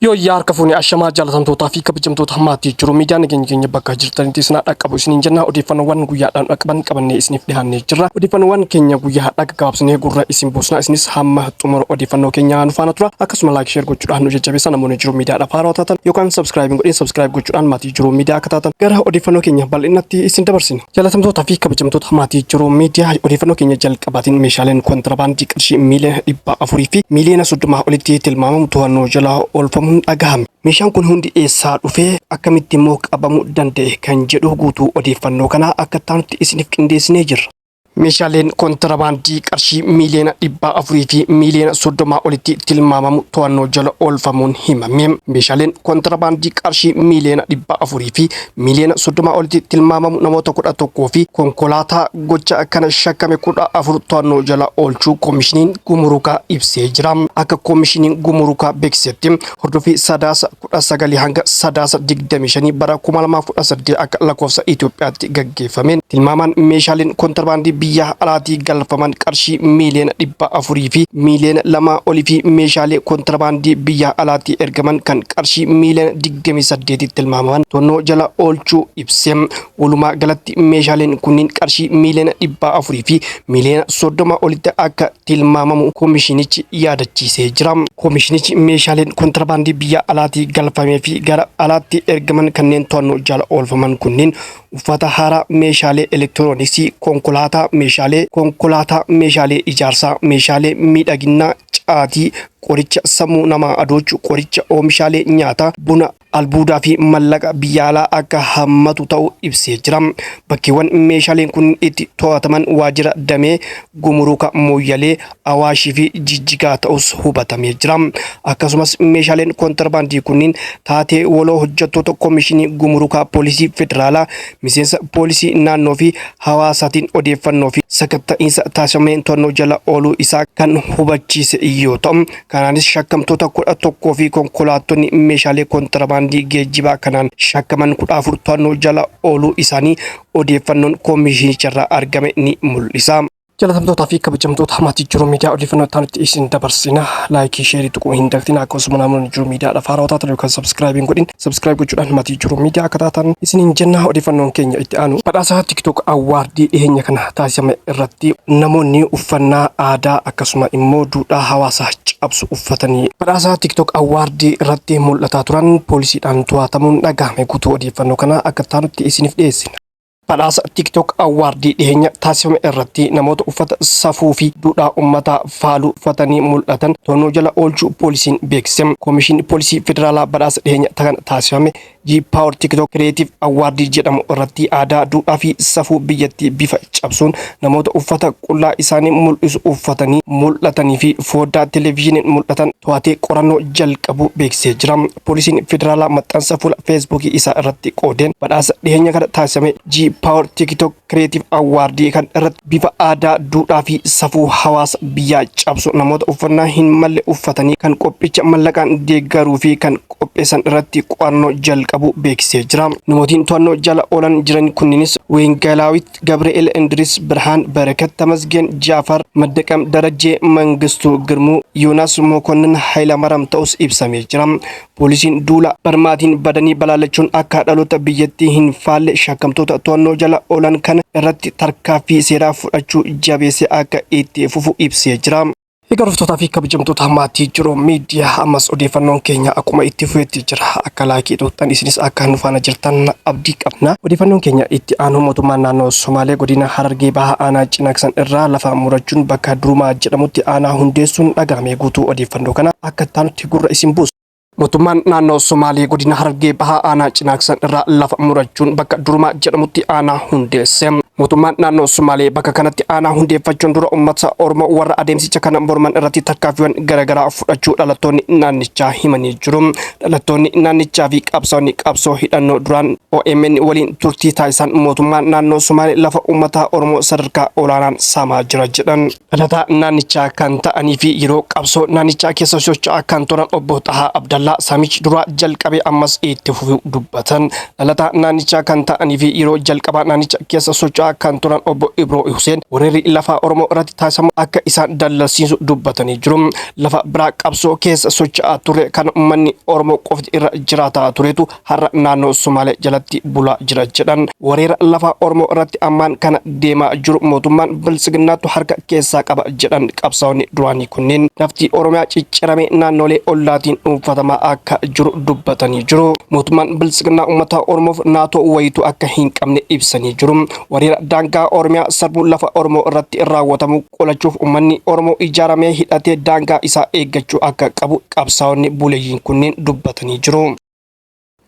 Yooyyaa harka fuunee ashamaa jaalatamtootaa fi kabajamtoota maatii jiru miidiyaa nageenya keenya bakka jirtanitti isin dhaqqabu isiniin jenna. Odeeffannoowwan guyyaadhaan dhaqqaban qabannee isiniif dhiyaannee jirra. Odeeffannoowwan keenya guyyaa har'aa gaggabaabsinee gurra isin buusna. Isinis hamma xumura odeeffannoo keenyaa nu faana tura. Akkasuma like, share gochuudhaan nu jajjabeessa. Namoonni jiru miidiyaadhaaf haarawaa taatan yookaan subscribe godhin, subscribe gochuudhaan maatii jiru miidiyaa akka taatan gara odeeffannoo keenya bal'inatti isin dabarsina. Jaalatamtootaa fi kabajamtoota maatii jiru miidiyaa, odeeffannoo keenya jalqabaatiin meeshaaleen kontiraabaandii qarshii miiliyoona 400 fi miiliyoona 30 olitti tilmaamamu to'annoo jala oolfamuun dhagahame. Meeshaan kun hundi eessaa dhufee, akkamitti immoo qabamuu danda'e kan jedhu guutuu odeeffannoo kanaa akka taanutti isiniif qindeessinee jirra. Meeshaaleen kontirabaandii qarshii miiliyoona 400 fi miiliyoona 30 olitti tilmaamamu to'annoo jala oolfamuun himame. Meeshaaleen kontirabaandii qarshii miiliyoona 400 fi miiliyoona 30 olitti tilmaamamu namoota 11 fi konkolaataa gocha kana shakkame 14 to'annoo jala oolchuu Koomishiniin Gumurukaa ibsee jira. Akka Koomishiniin Gumurukaa beeksisetti, hordofii Sadaasa 19 hanga Sadaasa 25 bara 2018 akka lakkoofsa Itoophiyaatti gaggeeffameen tilmaamaan meeshaaleen kontirbaandii biyya alaatii galfaman qarshii miiliyoona 400 fi miiliyoona 2 olii fi meeshaalee kontirbaandii biyya alaatii ergaman kan qarshii miiliyoona 28 tilmaamaman to'annoo jala oolchuu ibse. Walumaa galatti meeshaaleen kunniin qarshii miiliyoona 400 fi miiliyoona 30 olitti akka tilmaamamu koomishinichi yaadachiisee jira. Koomishinichi meeshaaleen kontirbaandii biyya alaatii galfamee fi gara alaatti ergaman kanneen to'annoo jala oolfaman kunneen uffata haaraa, meeshaalee elektirooniksii, konkolaataa, meeshaalee konkolaataa, meeshaalee ijaarsaa, meeshaalee miidhaginaa, caatii, qoricha sammuu namaa adoochu, qoricha, oomishaalee nyaataa, buna, albuudaa fi mallaqa biyya alaa akka hammatu ta'uu ibsee jira. Bakkeewwan meeshaaleen kun itti to'ataman waajjira damee gumuruka Mooyyalee, Awaashii fi Jijjigaa ta'us hubatamee jira. Akkasumas meeshaaleen kontirbaandii kunniin taatee waloo hojjettoota Koomishinii Gumurukaa Poolisii Federaalaa, miseensa poolisii naannoo fi hawaasaatiin odeeffannoo fi sakatta'iinsa taasifameen to'annoo jala ooluu isaa kan hubachiise yoo ta'u, kanaanis shakkamtoota 11 fi konkolaattonni meeshaalee kontirabaandii geejjibaa kanaan shakkaman 14 to'annoo jala ooluu isaanii odeeffannoon koomishinicharraa argame ni mul'isa. Jaalatamtootaa fi kabajamtoota maatii jiru miidiyaa, odeeffannoo itti isin dabarsina. Like, share tuquu hin dagatina. Akkasuma namoonni jiru miidiyaadhaaf haarawaa taatan yookaan subscribe hin godhin, subscribe gochuudhaan maatii jiru miidiyaa akka taatan isiniin jenna. Odeeffannoon keenya itti aanu badhaasa TikTok Award dhiyeenya kana taasifame irratti namoonni uffannaa aadaa akkasuma immoo duudhaa hawaasaa cabsu uffatanii badhaasa TikTok Award irratti mul'ataa turan poolisiidhaan to'atamuun dhagahame. Guutuu odeeffannoo kana akka taanutti isiniif dhiyeessina. Badhaasa TikTok Award dhiyeenya taasifame irratti namoota uffata safuu fi duudhaa uummataa faalu uffatanii mul'atan to'annoo jala oolchuu poolisiin beeksise. Koomishinii Poolisii Federaalaa badhaasa dhiyeenya kana taasifame G Power TikTok Creative Award jedhamu irratti aadaa, duudhaa fi safuu biyyattii bifa cabsuun namoota uffata qullaa isaanii mul'isu uffatanii mul'atanii fi foddaa televezyiiniin mul'atan to'atee qorannoo jalqabuu beeksisee jira. Poolisiin Federaalaa maxxansa fuula Feesbuukii isaa irratti qoodeen badhaasa dhiyeenya kana taasifame G Power TikTok Creative Award kan irratti bifa aadaa, duudhaa fi safuu hawaasa biyyaa cabsu namoota uffannaa hin malle uffatanii kan qophicha mallaqaan deeggaruu fi kan qopheessan irratti qo'annoo jalqabuu beeksisee jira. Namootiin to'annoo jala oolan jiran kunniinis Weengalaawit Gabri'eel Indiris, Birhaan Barakat, Tamasgeen Jaafar, Maddaqam Darajjee, Mangistuu Girmuu, Yoonaas Mokonnin Hayilamaram ta'us ibsamee jira. Poolisiin duula barmaatiin badanii balaallachuun akka dhaloota biyyattii hin faalle shakkamtoota to'annoo jala oolan kana irratti tarkaaffii seeraa fudhachuu jabeessee akka itti fufu ibsee jira. Egaa hordoftootaa fi kabajamtoota maatii jiru miidiyaa, ammas odeeffannoon keenya akkuma itti fufetti jira. Akka like tuqxan, isinis akka nu faana jirtan abdii qabna. Odeeffannoon keenya itti aanu mootummaan naannoo Somaalee godina Harargee Bahaa aanaa Cinaaksan irraa lafa murachuun bakka Durumaa jedhamutti aanaa hundeessuun dhagahame. Guutuu odeeffannoo kana akka taanutti gurra isin buusu. Mootummaan naannoo Somaalee godina Harargee Bahaa aanaa Cinaaksan irraa lafa murachuun bakka Durumaa jedhamutti aanaa hundeesse. Mootummaan naannoo Somaalee bakka kanatti aanaa hundeeffachuun dura uummata Oromoo warra adeemsicha kana morman irratti tarkaanfiiwwan garaagaraa fudhachuu dhalattoonni naannichaa himanii jiru. Dhalattoonni naannichaa fi qabsaa'onni qabsoo hidhannoo duraan OMN waliin turtii taasisan mootummaan naannoo Somaalee lafa uummata Oromoo sadarkaa olaanaan saamaa jira jedhan. Dhalataa naannichaa kan ta'anii fi yeroo qabsoo naannichaa keessa socho'aa kan turan obbo Xahaa Abdallaa Dallaa saamichi duraa jalqabe ammas itti fufuu dubbatan. Dhalataa naannichaa kan ta'anii fi yeroo jalqabaa naannicha keessa socho'aa kan turan Obbo Ibroo Huseen weerarri lafaa Oromoo irratti taasifamu akka isaan dallansiisu dubbatanii jiru. Lafa biraa qabsoo keessa socho'aa turre kan uummanni Oromoo qofti irra jiraataa turetu har'a naannoo Somaalee jalatti bulaa jira jedhan. Weerara lafaa Oromoo irratti ammaan kana deemaa jiru mootummaan Biltsiginnaatu harka keessaa qaba jedhan qabsaa'onni duraanii kunneen. Lafti Oromiyaa cicciramee naannolee ollaatiin dhuunfatamaa akka jiru dubbatanii jiru. Mootummaan Biltsiginnaa uummata Oromoof naatoo wayituu akka hin qabne ibsanii jiru. Weerara daangaa Oromiyaa sarbuu lafa Oromoo irratti raawwatamu qolachuuf uummanni Oromoo ijaaramee hidhatee daangaa isaa eeggachuu akka qabu qabsaa'onni buleeyyiin kunneen dubbatanii jiru.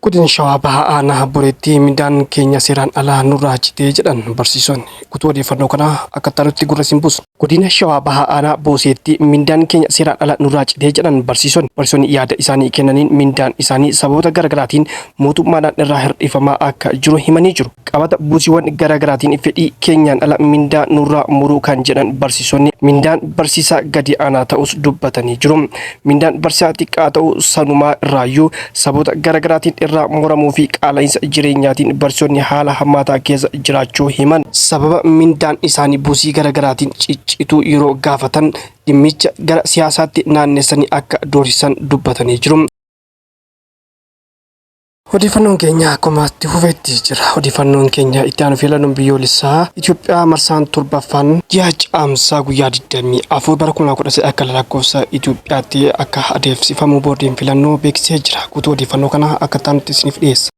Godina Shawaa Bahaa Aanaa Boreetti midhaan keenya seeraan alaa nurraa citee jedhan barsiisonni. Kutuu odeeffannoo kanaa akka taanutti gurra isin buusna. Godina Shawaa Bahaa Aanaa Booseetti mindaan keenya seeraan ala nurraa citee jedhan barsiisonni. Barsiisonni yaada isaanii kennaniin mindaan isaanii sababoota garaagaraatiin mootummaadhaan irraa hir'ifamaa akka jiru himanii jiru. Qabata buusiiwwan garaagaraatiin fedhii keenyaan ala mindaa nurraa muruu kan jedhan barsiisonni mindaan barsiisaa gadi aanaa ta'us dubbatanii jiru. Mindaan barsiisaa xiqqaa ta'uu sanumaa irraayyuu sababoota garaagaraatiin irraa muramuu fi qaala'insa jireenyaatiin barsiisonni haala hammaataa keessa jiraachuu himan. Sababa mindaan isaanii buusii garaagaraatiin ciccituu yeroo gaafatan dhimmicha gara siyaasaatti naannessanii akka doorsisan dubbatanii jiru. Odeeffannoon keenya akkuma itti fufetti jira. Odeeffannoon keenya itti aanu filannoon biyyoolessaa Itoophiyaa marsaan torbaffaan ji'a Caamsaa guyyaa 24 bara 2013 akka lakkoofsa Itoophiyaatti akka adeemsifamu boordiin filannoo beeksisee jira. Guutuu odeeffannoo kana akka taanutti isiniif dhiyeessa.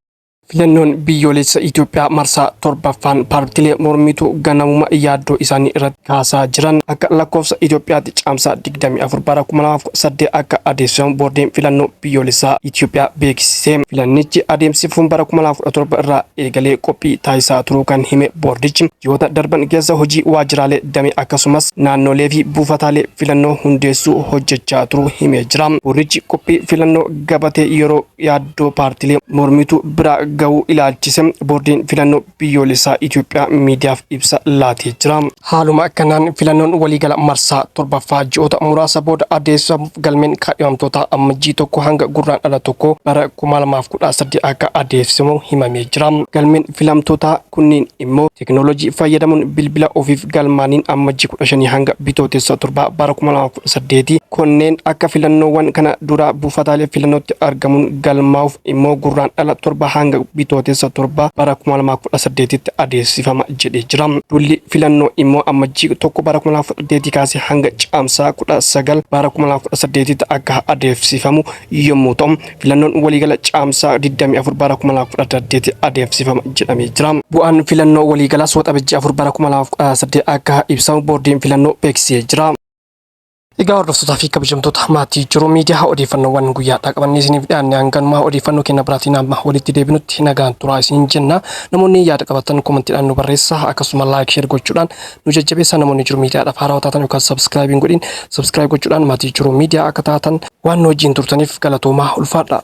Filannoon biyyoolessa Itoophiyaa marsaa torbaffaan paartilee mormituu ganamuma yaaddoo isaanii irratti kaasaa jiran akka lakkoofsa Itoophiyaatti Caamsaa 24 bara 2018 akka adeemsifamu boordiin filannoo biyyoolessaa Itoophiyaa beeksise. Filannichi adeemsifamuun bara 2017 irraa eegalee qophii taasisaa turuu kan hime boordichi, ji'oota darban keessa hojii waajjiraalee damee akkasumas naannolee fi buufataalee filannoo hundeessuu hojjechaa turuu himee jira. Boordichi qophii filannoo gabatee yeroo yaaddoo paartilee mormituu bira ga'uu ilaalchise boordiin filannoo biyyoolessaa Itoophiyaa miidiyaaf ibsa laatee jira. Haaluma kanaan filannoon waliigala marsaa torbaffaa ji'oota muraasa booda adeemsifamuuf galmeen kaadhimamtootaa Ammajjii 1 hanga Gurraandhala 1 bara 2018 akka adeemsifamu himamee jira. Galmeen filamtootaa kunniin immoo teeknooloojii fayyadamuun bilbila ofiif galmaaniin Ammajjii 15 hanga Bitootessa 7 bara 2018 konneen akka filannoowwan kana duraa buufataalee filannootti argamuun galmaa'uuf immoo Gurraandhala 7 hanga Bitootessa 7 bara 2018tti adeemsifama jedhee jira. Duulli filannoo immoo Ammajjii 1 bara 2018 kaasee hanga Caamsaa 19 bara 2018tti akka adeemsifamu yommuu ta'u, filannoon waliigala Caamsaa 24 bara 2018 adeemsifama jedhamee jira. Bu'aan filannoo waliigalaas Waxabajjii 4 bara 2018 akka ibsamu boordiin filannoo beeksisee jira. Egaa hordoftootaa fi kabajamtoota maatii Jiruu Miidiyaa odeeffannoowwan guyyaadhaa qabannee isiniif dhiyaanne hanganumaa odeeffannoo keenya biraatiin amma walitti deebinutti nagaan turaa isiniin jenna. Namoonni yaada qabatan komantiidhaan nu barreessaa akkasuma like share gochuudhaan nu jajjabeessaa namoonni Jiruu Miidiyaadhaaf haarawaa taatan yookaan subscribe hin godhin subscribe gochuudhaan maatii Jiruu Miidiyaa akka taatan waan nu wajjin turtaniif galatoomaa ulfaadha.